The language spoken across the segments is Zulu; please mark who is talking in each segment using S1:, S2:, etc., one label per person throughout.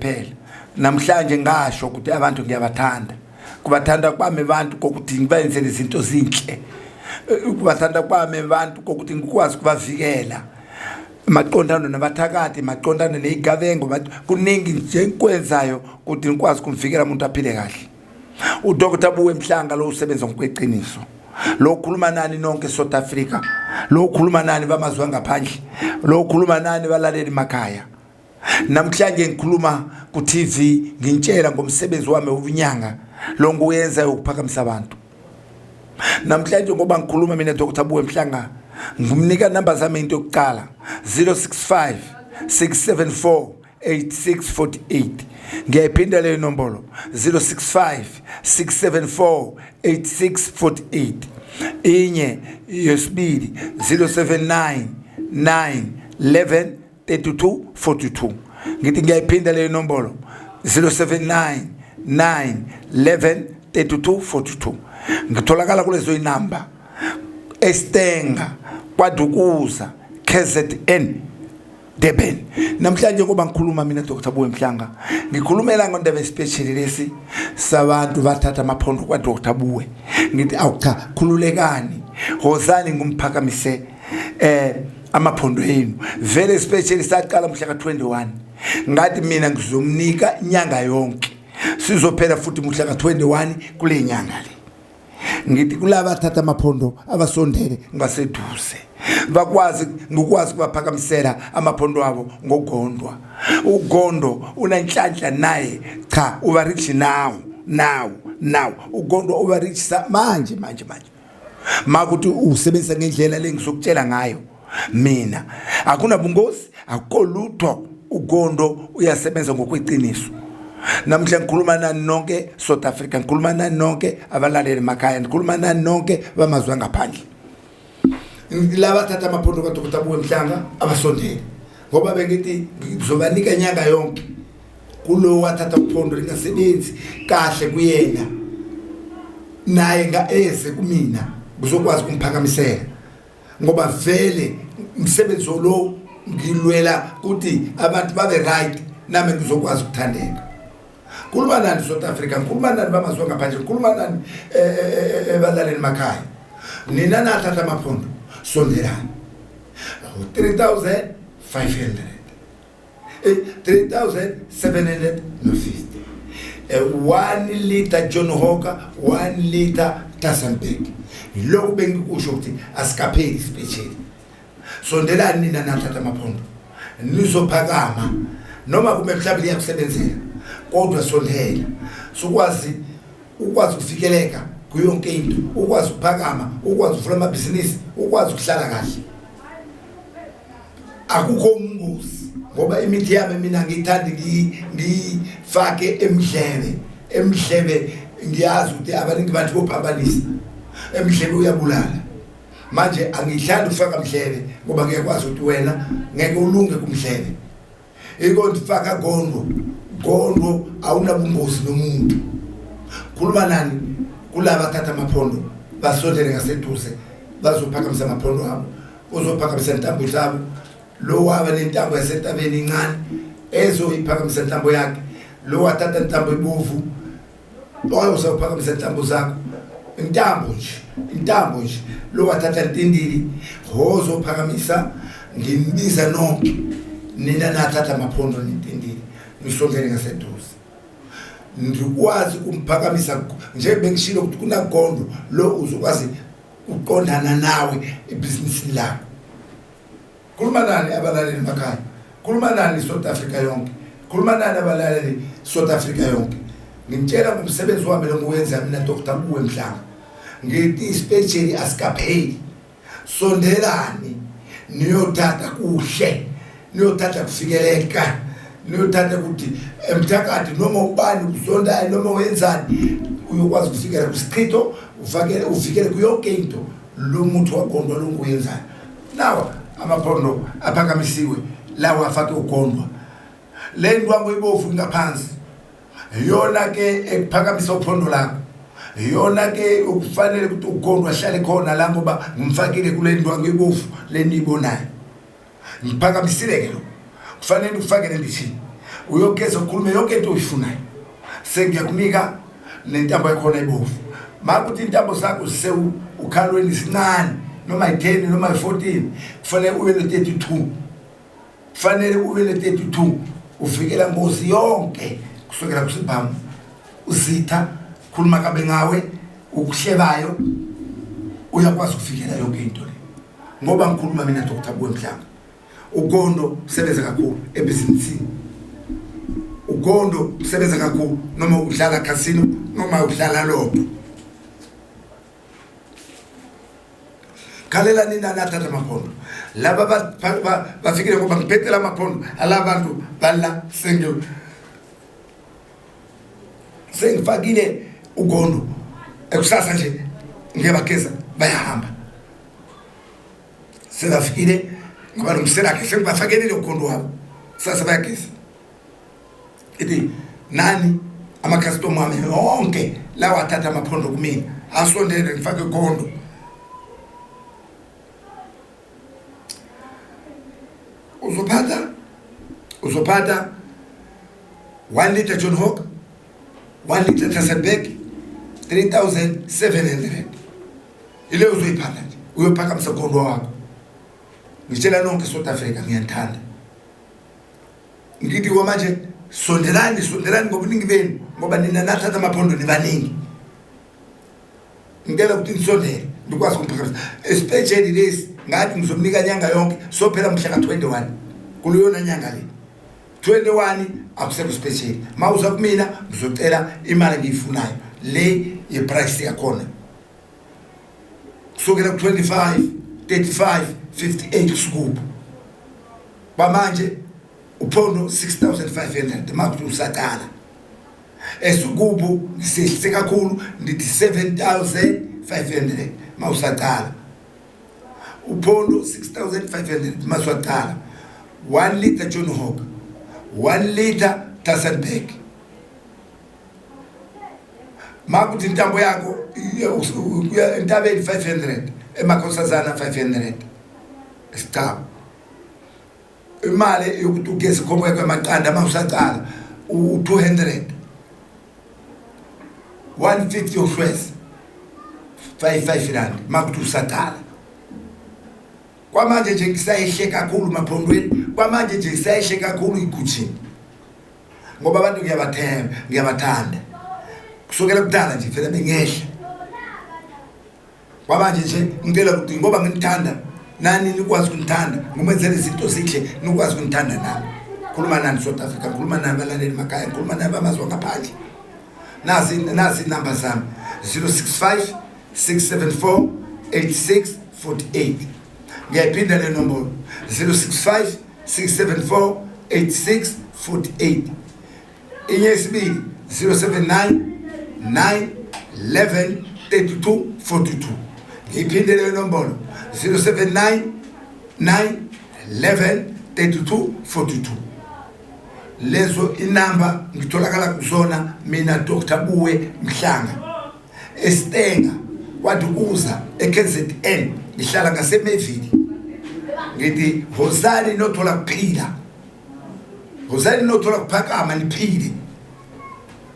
S1: Phela namhlanje ngasho ukuthi abantu ngiyabathanda, kubathanda kwami abantu kokuthi ngibenzele izinto zinhle, kubathanda kwami abantu kokuthi ngikwazi kubavikela maqondana nabathakathi, maqondana nezigabengu. Kuningi nje engikwenzayo ukuthi ngikwazi kumvikela umuntu aphile kahle. UDr Buwe Mhlanga lo usebenza ngokweqiniso, lo ukhuluma nani nonke South Africa, lo ukhuluma nani bamazwe angaphandle, lo ukhuluma nani balaleli makhaya. Namhlanje ngikhuluma ku TV ngintshela ngomsebenzi wami wobunyanga lo nguyenza ukuphakamisa abantu. Namhlanje ngoba ngikhuluma mina Dr Buwe Mhlanga, ngimnika number zami. Into yokuqala 065 674 8648. Ngiyayiphinda leyo nombolo, 065 674 8648. Inye yesibili 079 9 11 32 42. Ngithi ngiyayiphinda leyo nombolo, 079 9 11 32 42. Ngitholakala kulezo inamba eStanger, KwaDukuza, KZN, Durban. Namhlanje ngoba ngikhuluma mina Dr Buwe Mhlanga, ngikhulumela ngondaba especially lesi sabantu bathatha amaphondo kwa Dr Buwe. Ngithi awu cha, khululekani, hozani ngumphakamise amaphondo enu. Vele specially saqala mhla ka21, ngathi mina ngizomnika inyanga yonke, sizophela futhi mhla ka21 kule nyanga le. Ngithi kulaba athatha amaphondo abasondele ngaseduze, bakwazi ngikwazi kubaphakamisela amaphondo abo ngogondwa. Ugondo unenhlanhla naye, cha, uba rich now now now. Ugondo uba rich manje manje manje makuthi usebenzisa ngendlela lengizokutshela ngayo mina. Akunabungozi, akukho lutho, ugondo uyasebenza ngokweqiniso. Namhla ngikhuluma nani nonke South Africa, ngikhuluma nani nonke abalaleli emakhaya, ngikhuluma nani nonke bamazwe angaphandle. Laba thatha amaphondo kaDr Buwe Mhlanga abasondele, ngoba bengithi ngizobanika inyanga yonke. Kulo wathatha uphondo lingasebenzi kahle kuyena, naye ngaeze kumina kuzokwazi kumphakamisela, ngoba vele umsebenzi lo ngilwela ukuthi abantu babe right, nami ngizokwazi ukuthandeka. Khuluma nani South Africa, ngikhuluma nani bamazwe ngaphandle, ngikhuluma nani ebalaleni makhaya. Nina nathatha amaphondo, sondelani, 3500, 3750, 1 liter Johnnie Walker, 1 liter Tassenberg. Lokhu bengikusho ukuthi asikapheli special. Sondelani nina nathatha amaphondo, nizophakama. Noma kube mhlawumbe liyakusebenzela, kodwa sondela sukwazi ukwazi ukufikeleka kuyonke into, ukwazi ukuphakama, ukwazi ukuvula amabhizinisi, ukwazi ukuhlala kahle. Akukho umngozi, ngoba imithi yami mina ngiyithandi ngiyifake emdlebe. Emdlebe ngiyazi ukuthi abaningi bathi kophambanisa, emdlebe uyabulala. Manje angihlali ufaka mdlebe, ngoba ngiyakwazi ukuthi wena ngeke ulunge kumdlebe. Iko ndifaka gondo, gondo awunabungozi nomuntu. Khuluma nani kulaba athatha amaphondo, basondele ngaseduze, bazophakamisa amaphondo abo, uzophakamisa intambo zabo. Lo waba nentambo yasentabeni incane ezoyiphakamisa intambo yakhe, lo wathatha intambo ebovu oyozophakamisa intambo zakho, intambo nje, intambo nje. Lo wathatha intindili hozophakamisa. Ngimbiza nonke nina nathatha amaphondo nentindili, nisondele ngaseduze, ngikwazi ukumphakamisa. Nje bengishilo ukuthi kunagondo lo uzokwazi uqondana nawe ebhizinisini lakho. Khuluma nani abalaleli emakhaya, khuluma nani South Africa yonke, khuluma nani abalaleli South Africa yonke. Ngimtshela ngomsebenzi wami lo ngiwenza mina Dr Buwe Mhlanga. Ngithi ispecially asikapheli, sondelani niyothatha kuhle, niyothatha kufikeleka, niyothatha ukuthi emthakathi noma ubani uzondayo noma wenzani uyokwazi ukufikela kusichitho, ufakele ufikele kuyonke into. Lo muthi wagondwa lo nguyenzayo, lawa amaphondo aphakamisiwe, lawa afake ugondwa, le ndwangu ibovu ngaphansi iyona ke ekuphakamisa uphondo lakho, iyona ke ukufanele ukuthi ugondwa ahlale khona la, ngoba ngimfakile kule ndwangu ibovu leniyibonayo. Ngiphakamisile ke lo, kufanele ufake lendishini. Uyogeza ukhulume yonke into oyifunayo. Sengiyakunika nentambo yakhona ibovu. Makuthi intambo zakho zise ukhalweni sincane noma yi-10 noma yi-14 kufanele ube ne-32 kufanele ube ne-32 uvikela ngozi yonke kusukela kusibhamu uzitha khuluma kabe ngawe ukuhlebayo uyakwazi ukuvikela yonke into le ngoba ngikhuluma mina Dr. Buwe Mhlanga ugondo usebenza kakhulu ebhizinisini ugondo usebenza kakhulu noma udlala casino noma udlala lotto khalela nina nathatha amaphondo laba bafikile ngoba ngibhedela amaphondo alabantu bala sengifakile ugondo ekusasa nje ngiyabageza bayahamba sebafikile ngoba nomselakhe sengibafakelile ugondo wabo sasa bayageza ithi nani amakhasitomu ami onke lawa athatha amaphondo kumina asondele ngifake gondo uzophatha uzophatha 1 liter John Hawk 1 liter Tasselberg 3700 ile uzoyiphatha nje uyophakamisa gondo wakho ngitshela nonke South Africa ngiyanithanda ngithi kwamanje sondelani sondelani ngobuningi benu ngoba nina nathatha amaphondo nibaningi ngicela ukuthi nisondele ndikwazi ukumphakamisa esipejeni lesi ngathi ngizomnika nyanga yonke sophela mhla ka-21 kuluyona nyanga le 21 akusekho sipesheli ma uza kumina ngizocela imali engiyifunayo le yeprice yakhona kusukela ku-25 35 58 kusukubo kwamanje uphondo 6500 makuthi usaqala esigubu ngisehlise kakhulu ndithi 7500 mawusaqala uphondo 6500 maswaqala 1 liter John Hawk 1 liter Tassenberg makuthi intambo yakho entabeni 500 emakhosazana 500 isicaba imali yokuthi ugeze inkomo yakho yamaqanda uma usaqala u-200 150 yohlweza 55 rand makuthi usaqala kwamanje nje ngisayehle kakhulu maphondweni kwamanje nje ngisayehle kakhulu igujini ngoba abantu ngiyabathemba ngiyabathanda kusukela kudala nje vele bengehla kwamanje nje ngicela ukuthi ngoba nginithanda nani nikwazi ukunithanda ngimenzela izinto zinhle nikwazi ukunithanda nami khuluma nani South Africa khuluma nani abalaleli emakhaya khuluma nani bamazwe ngaphandle nazi nazi inamba zami 065 674 8648 ngiyayiphinda le nombolo 065 674 8648 inye yesibili 079 9 11 32 42 ngiyiphinde leyo nombolo 079 9 11 32 42 lezo inamba ngitholakala kuzona mina Dr Buwe Mhlanga eStenga kwaDukuza eKZN ngihlala ngaseMevili ngithi hosani nothola kuphila Ngozani nothola kuphakama niphile.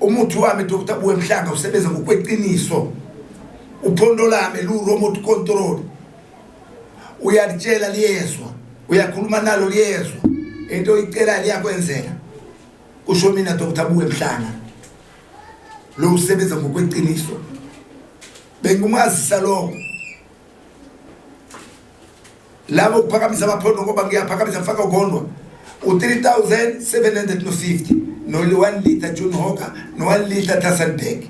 S1: Umuthi wami Dr. Buwe Mhlanga usebenza ngokweqiniso. Uphondo lami lu remote control. Uyalitshela liyezwa, uyakhuluma nalo liyezwa. Into oyicela liyakwenzela. Kusho mina Dr. Buwe Mhlanga. Lo usebenza ngokweqiniso. Bengumazisa lokho. Labo kuphakamisa amaphondo ngoba ngiyaphakamisa ngifaka ugondwa u-3750 no-1 liter John Hawker no-1 liter Tasselberg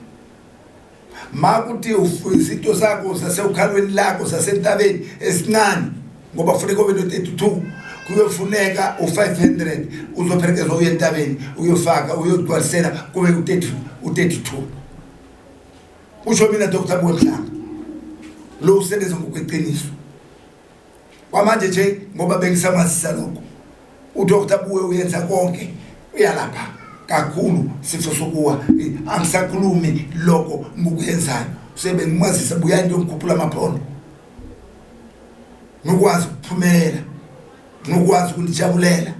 S1: makuthi izinto zakho zasewukhalweni lakho zasentabeni esincane ngoba funeka ube no-32 kuyofuneka u-500 uzopherekezwa uye entabeni uyofaka uyogcwalisela kube u-32 usho mina Dr. Buwe Mhlanga lo usebenza ngokweqiniso kwamanje nje ngoba bengisamazisa lokho uDr Buwe uyenza konke uyalapha kakhulu sifo sokuwa angisakhulumi lokho ngokuyenzayo sebengimazisa buyani ngiyomkhuphula amaphondo ngikwazi ukuphumelela ngikwazi ukunijabulela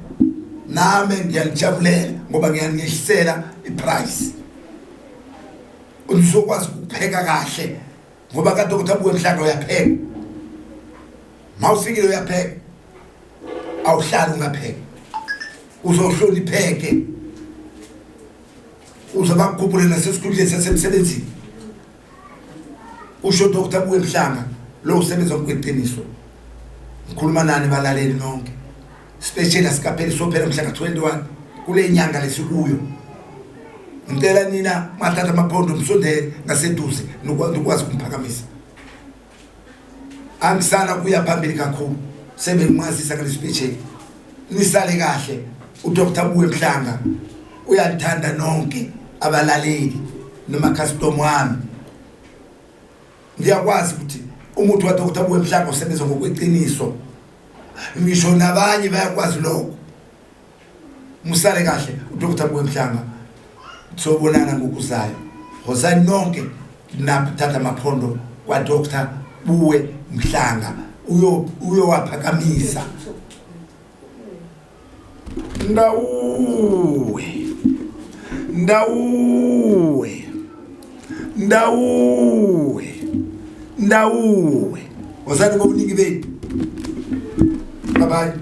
S1: nami ngiyalijabulela ngoba ngiyanehlisela iprice. Uzokwazi ukupheka kahle ngoba kade ukuthi abuke mhlanga uyapheka. Mawufikile uyapheka. Awuhlali ungapheka. Uzohlonipheke. Uzobakhuphule nasesikhundleni sasemsebenzini. Usho Dr. Buke Mhlanga lo usebenza ngokweqiniso. Ngikhuluma nani balaleli nonke. Special asikapheli sophela mhla ka-21 kule nyanga lesikuyo. Ngicela nina mathatha amaphondo msondele ngaseduze nikwazi ukumphakamisa. Angisana kuya phambili kakhulu sebengimazisa ngale special. Nisale kahle uDr Buke Mhlanga uyalithanda nonke abalaleli noma customer wami. Ngiyakwazi ukuthi umuthi wa Dr Buke Mhlanga usebenza ngokweqiniso. Ngisho nabanye bayakwazi lokho. Musale kahle uDr Buke Mhlanga. Sobonana ngokuzayo. Hosani nonke naphatha amaphondo kwa Dr Buke Mhlanga uyowaphakamisa. Ndawuwe. Ndawuwe. Ndawuwe. Ndawuwe. Wozani ngobuningi benu. Bye bye.